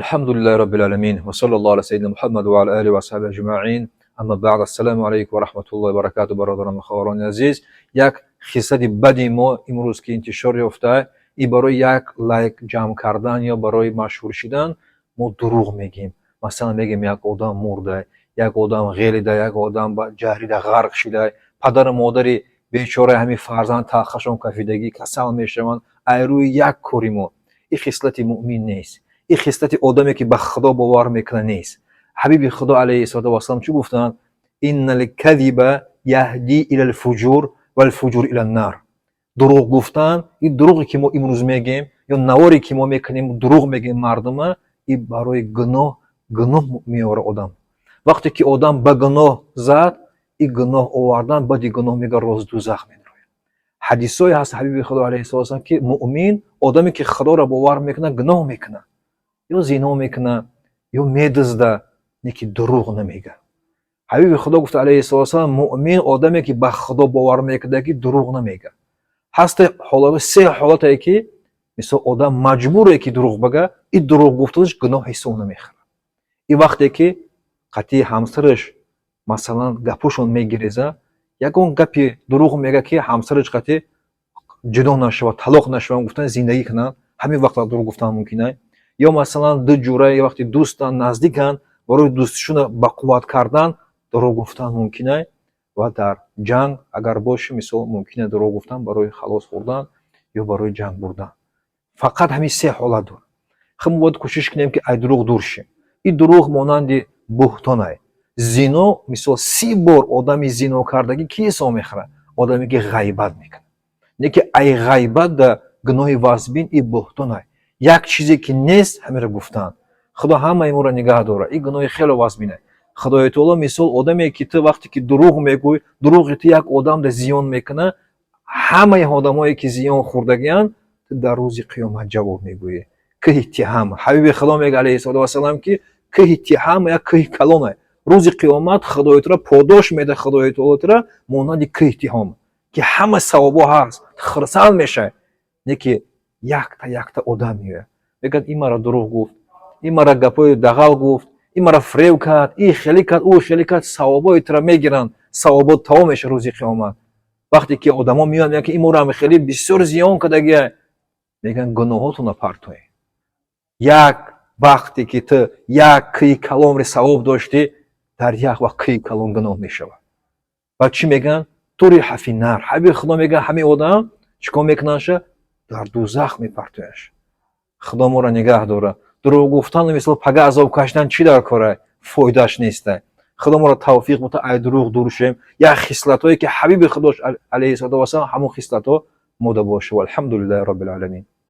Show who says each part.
Speaker 1: الحمد لله رب العالمين وصلى الله على سيدنا محمد وعلى آله وأصحابه أجمعين، أما بعد، السلام عليكم ورحمة الله وبركاته. Бародарон ва хоҳарони азиз, як хислати бади мо имрӯз, ки интишор ёфта, и барои як лайк ҷамъ кардан ё барои машҳур шидан мо дурӯғ мегӯем. Масалан, мегӯем, як одам мурда, як одам ғелида, як одам ба ҷаҳрида ғарқ шида. Падару модари бечораи ҳамин фарзанд талхашон кафидагӣ, касал мешаванд ай рӯи як кори мо. Ин хислати муъмин нест, ин хислати одаме, ки ба Худо бовар мекунад, нест. Ҳабиби Худо алайҳиссалоту вассалам чӣ гуфтанд? إن الكذب يهدي إلى الفجور والفجور إلى النار. Дурӯғ гуфтан, ин дурӯғе, ки мо имрӯз мегӯем ё наворе, ки мо мекунем, дурӯғ мегӯем мардума, ин барои гуноҳ, гуноҳ меорад одам. Вақте ки одам ба гуноҳ зад, ин гуноҳ овардан, баъди гуноҳ мега роз дузах медрояд. Ҳадисое ҳаст, ҳабиби Худо алайҳиссалоту вассалам, ки муъмин, одаме, ки Худоро бовар мекунад, гуноҳ мекунад ё зино мекунад ё медузда, не ки дурӯғ намегӯяд. Ҳабиби Худо гуфта алайҳиссалоту вассалам: муъмин, одаме, ки ба Худо бовар мекунад, ки дурӯғ намегӯяд. Ҳаста ҳолат, се ҳолате, ки мисол одам маҷбуре, ки дурӯғ бага, ин дурӯғ гуфтанаш гуноҳ ҳисоб намехӯрад. Ин вақте ки қатъи ҳамсараш, масалан, гапошон мегиреза, ягон гапи дурӯғ мега, ки ҳамсараш қатъи ҷудо нашавад, талоқ нашавад, гуфтан зиндагӣ кунанд, ҳамин вақт дурӯғ гуфтан мумкин. Ё масалан, ду ҷура вақте дӯстанд, наздиканд, барои дӯстишона бақувват кардан дурӯғ гуфтан мумкин. Ва дар ҷанг агар боши, мисол, мумкин дурӯғ гуфтан барои халос хӯрдан ё барои ҷанг бурдан. Фақат ҳамин се ҳолат дорад. Хуб, мо бояд кӯшиш кунем, ки ай дурӯғ дур шем. Ин дурӯғ монанди буҳтонай. Зино, мисол, 30 бор одами зино кардагӣ ки ҳисоб мехӯрад? Одаме, ки ғайбат мекунад. Не ки ай ғайбат да гуноҳи вазбин и буҳтонай, як чизе, ки нест, ҳамеро гуфтан. Худо ҳамаи моро нигаҳ дорад, ин гуноҳи хеле вазбинай. Худои таоло, мисол, одаме, ки ту вақте ки дурӯғ мегӯй, дурӯғи ту як одам да зиён мекунад, ҳамаи одамое, ки зиён хӯрдагианд, ту дар рӯзи қиёмат ҷавоб мегӯӣ. Кӯҳи Тиҳама, ҳабиби Худо мега алайҳиссалоту вассалам, ки кӯҳи Тиҳама як кӯҳи калонай. Рӯзи қиёмат Худои таоло подош медиҳад, Худои таоло тура монанди кӯҳи Тиҳома, ки ҳама савобҳо ҳаст, хурсанд мешавӣ. Не ки якта якта одам меояд, мегӯяд: ин мара дурӯғ гуфт, ин мара гапҳои дағал гуфт, ин мара фиреб кард, ин хеле кард, ӯ хеле кард. Савобҳои тура мегиранд, савобот тамом мешавад. Рӯзи қиёмат вақте ки одамо меоянд, мегӯянд, ки ин моро хеле бисёр зиён кардагия, мегӯянд: гуноҳотонро партоед. Як вақте ки ту як кӯҳи калонри савоб доштӣ, дар як вақт кӯҳи калон гуноҳ мешавад. Баъд чӣ мегӯянд? طرح في النار. Ҳабиби Худо мегӯяд, ҳамин одам чӣ кор мекунандша? Дар дузах мепартояш. Худо моро нигаҳ дорад. Дурӯғ гуфтану, мисол, пага азоб кашидан чӣ дар кора? Фоидааш неста. Худо моро тавфиқ бута, ай дурӯғ дур шем. Як хислатҳое, ки ҳабиби Худо алайҳиссалоту вассалам, ҳамон хислатҳо мода боша. Валҳамду лиллаҳи роббил оламин.